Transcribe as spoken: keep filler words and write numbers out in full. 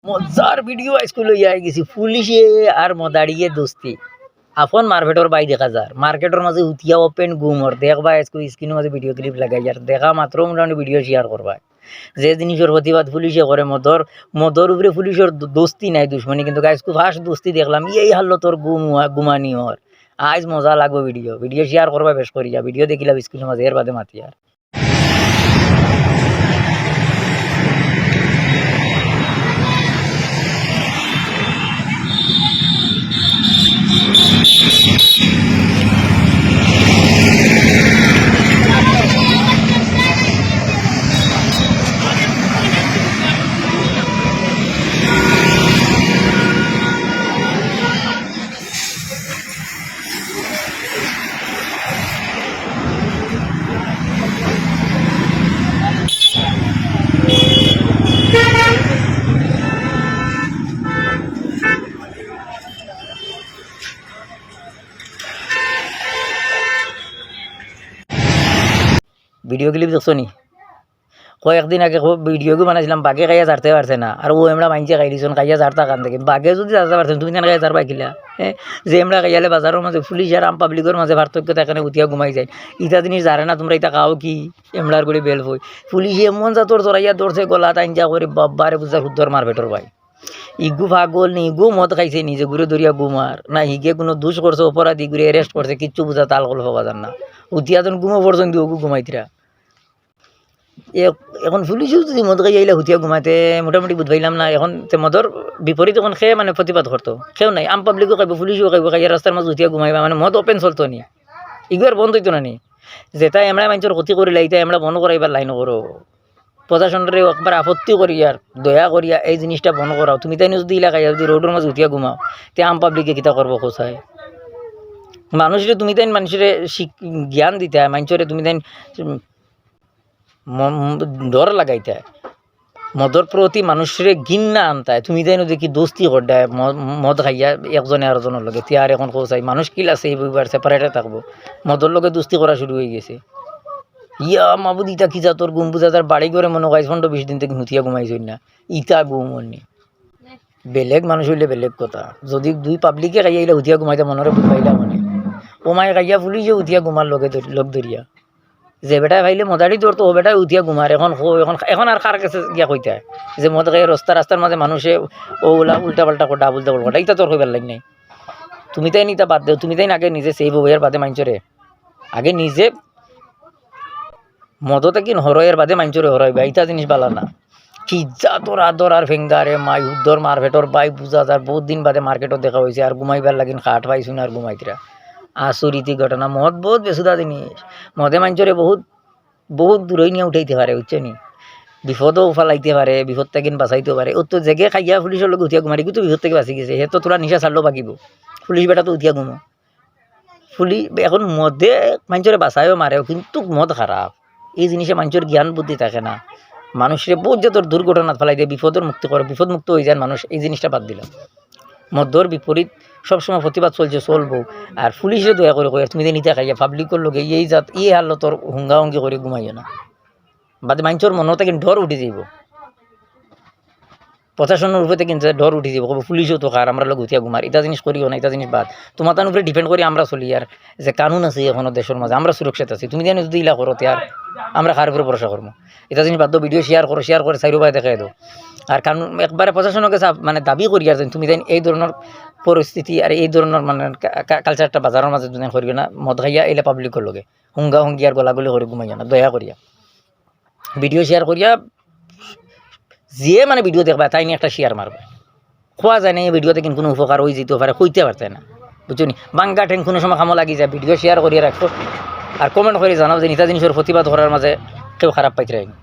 মজার ভিডিও আইজকু লইয়া আই গেছি, পুলিশে আর মদাড়িয়ে দোস্তি। আপন মারপেটর ভাই দেখা যার, মার্কেটর মাঝে হুতিয়া ওপেন গুমর। দেখবা আইজকু স্ক্রিনর মাঝে ভিডিও ক্লিপ লাগাই, আর দেখা মাত্র মোটামুটি ভিডিও শেয়ার করবা। যে জিনিসর প্রতিবাদ পুলিশে করে, মদর, মদর উপরে পুলিশর দো-, দোস্তি নাই, দুশমনি, কিন্তু আইজকু ফার্স্ট দোস্তি দেখলাম, এই হালতর গুম-, গুমানি অর। আইজ মজা লাগবো ভিডিও, ভিডিও শেয়ার করবা বেশ করিয়া, ভিডিও দেখিলাম স্ক্রিনর মাঝে, এর বাদে মাতিয়ার। ভিডিও ক্লিপ দেখছো নি? কয়েকদিন আগে খুব ভিডিও গু বানাইছিলাম, বাঘে খাইয়া জারতে পারছে না। আর ও এমড়া মাইনষে খাইলিছইন, খাইয়া জারতা কান দেখি। বাঘে যুদি জারতা পারছে না, তুমি তান খাইয়া জারবায় কিলা? হ্যাঁ, যে এমড়া খাইয়ালে বাজারর মাঝে পুলিশ আর আম পাবলিকর মাঝে পার্থক্য থাকে না, হুতিয়া গুমাই যায়। ইতা জিনিস জারে না, তুমরা ইতা খাও কি? এমড়ার গুড়ি বেল ফই। পুলিশে এমন জাতর জড়াইয়া ধরছে গলাত আইঞ্জা করি, বাব্বারে বুঝা হুদ্দর মারপেটর ভাই। ইগু পাগল নি, ইগু মদ খাইছে নি, যে গুরে ধরিয়া গুমার। না, হিগে কুনু দুষ করছে, অপরাধ, ইগুরে arrest করছে, কিচ্ছু বুঝা তাল কল পাওয়া যার না। হুতিয়া যেন গুমো পর্যন্ত ওগু গুমাইতরা। এ-, এখন পুলিশেও যুদি মদ খাইয়া ইলা হুতিয়া গুমাইতে, মোটামুটি বুঝ পাইলাম না। এখন তে মদর বিপরীত এখন খে মানে প্রতিবাদ করতো, কেউ নাই। আম পাবলিকও খাইবো, পুলিশেও খাইবো, খাইয়া রাস্তার মাঝে হুতিয়া গুমাইবা, মানে মদ ওপেন চলতো নি, ইগু আর বন্ধ অইতো না নি। যেটা এমড়া মাইনষর ক্ষতি করিলা, ইটা এমড়া বন্ধ করাইবার লাইন করো। প্রশাসনরে একবার আপত্তি করিয়ার, দয়া করিয়া এই জিনিসটা বন্ধ করাও। তুমি তাইন যুদি ইলা খাইয়া যুদি রোডর মাঝে হুতিয়া গুমাও, তে আম পাবলিকে কিতা করবো কোথায়? মানুষরে তুমি তাইন মানুষরে শিক-, জ্ঞান দিতায়, মাইনষরে তুমি তাইন, উম, ম-, ম-, ডর লাগাইতায়, মদর প্রতি মানুষরে ঘিন্না আনতায়, তুমি তাইন দেখি দোস্তি করতায়, ম-, মদ খাইয়া একজনে আরোজনর লগে। তে আর এখন কোথায় মানুষ কিলা আছে, এই সেপারেটে থাকবো, মদর লগে দোস্তি করা শুরু অই গেছে। ইয়া মাবুদ, ইতা কি জাতর গুম বুঝা? তার বাড়ি ঘরে মনো অয় পনেরো বিশ দিন থাকি হুতিয়া গুমাইছইন না, ইতা গুম অনি। বেলেগ মানুষ অইলে বেলেগ কথা, যুদি দুই পাবলিকে খাইয়া ইলা হুতিয়া গুমাইতা মনরে বুঝ পাইলা মানে। ও মাই খাইয়া পুলিশে হুতিয়া গুমার লগে ধরি-, লগ ধরিয়া। যে বেটায় পাইলে মদাড়ি ধরতো, ও বেটায় হুতিয়া গুমার। এখন কো-, এখন, এখন আর কার গেছে গিয়া কইতায় যে মদ খাইয়া রাস্তা, রাস্তার মাঝে মানুষে ও উলা উল্টা পাল্টা করতা, আবুল তাবুল করতা, ইতা তোর কইবার লাইন নাই। তুমি তাইন ইতা বাদ দেও, তুমি তাইন আগে নিজে সেভ অও, এর বাদে মাইনষরে। আগে নিজে মদো থাকি হরো, এর বাদে মাইনষরে হরাইবা, ইতা জিনিস বালা না। কি জাতর আদর আর ফেঙ্গারে মাই, হুদ্দর মারপেটর ভাই বুঝা যার, বউত দিন বাদে মার্কেটো দেখা অইছে, আর গুমাইবার লাগিন খাট পাইছইন আর গুমাইতরা। আচরিত ঘটনা, মদ বউত বেসুদা জিনিস। মদে মাইনষরে বউত, বউত দূরই নিয়া উঠাইতে পারে, বুঝছো নি? বিপদও ফালাইতে পারে, বিপদ থাকিন বাঁচাইতেও পারে। ও তো যেগে খাইয়া পুলিশর লগে হুতিয়া গুমার, ইগু তো বিপদ থাকি বাঁচি গেছে, হে তো থুড়া নিশা ছাড়লো বাগিবো। পুলিশ বেটা তো হুতিয়া গুমো। ফুলি এখন মদে মাইনষরে বাঁচায়ও মারেও, কিন্তু মদ খারাপ। এই জিনিসে মাইনষর জ্ঞান বুদ্ধি থাকে না। মানুষরে বউত জাতর দুর্ঘটনাত ফালাই দেয়, বিপদর মুক্তি করে, বিপদ মুক্ত অই যার মানুষ। এই জিনিসটা বাদ দিলাম। মদর বিপরীত সবসময় প্রতিবাদ চলছে, চলবো। আর পুলিশরে দয়া করি কই, আর তুমি তাইন ইতা খাইয়া পাবলিকর লগে এই জাত, এই হালতর হুঙ্গাহুঙ্গি করি গুমাইও না। বাদে মাইনষর মনো থাকি ডর উঠি যাইবো। প্রশাসনর উপরে থাকি কিন্তু ডর উঠি যাইবো, কইবো, "পুলিশও তো খার, আমরার লগে হুতিয়া গুমার, ইতা জিনিস করিও না, ইতা জিনিস বাদ।" তুমার তান উপরে depend করি আমরা চলি, আর যে কানুন আছে এখনো দেশর মাঝে, আমরা সুরক্ষিত আছি। তুমি তাইন যুদি ইলা করো, তে আর আমরা কার উপরে ভরসা করমু? ইতা জিনিস বাদ দেও, ভিডিও শেয়ার করো, শেয়ার করি চাইরোবায় দেখাই দেও। আর কানুন একবারে প্রশাসনর গেছে আপ-, মানে দাবি করি আর যেন তুমি তাইন এই ধরনর পরিস্থিতি আর এই ধরনর মানে কা-, কা-, কালচারটা বাজারর মাঝে তুমি করিও না, মদ খাইয়া ইলা পাবলিকর লগে হুঙ্গাহুঙ্গি আর গলাগলি করি গুমাইও না, দয়া করিয়া। ভিডিও শেয়ার করিয়া যে মানে ভিডিও দেখবা, তাইন একটা শেয়ার মারবা। কওয়া যায় না, এই ভিডিও থাকি কুনু উপকার অই যাইতো পারে, কইতে পারতায় না, বুঝছো নি? ভাঙ্গা ঠেং কুনু সময় কামো লাগি যায়। ভিডিও শেয়ার করিয়া রাখো, আর comment করি জানাও যে ইতা জিনিসর প্রতিবাদ করার মাঝে কেউ খারাপ পাইতরায় নি।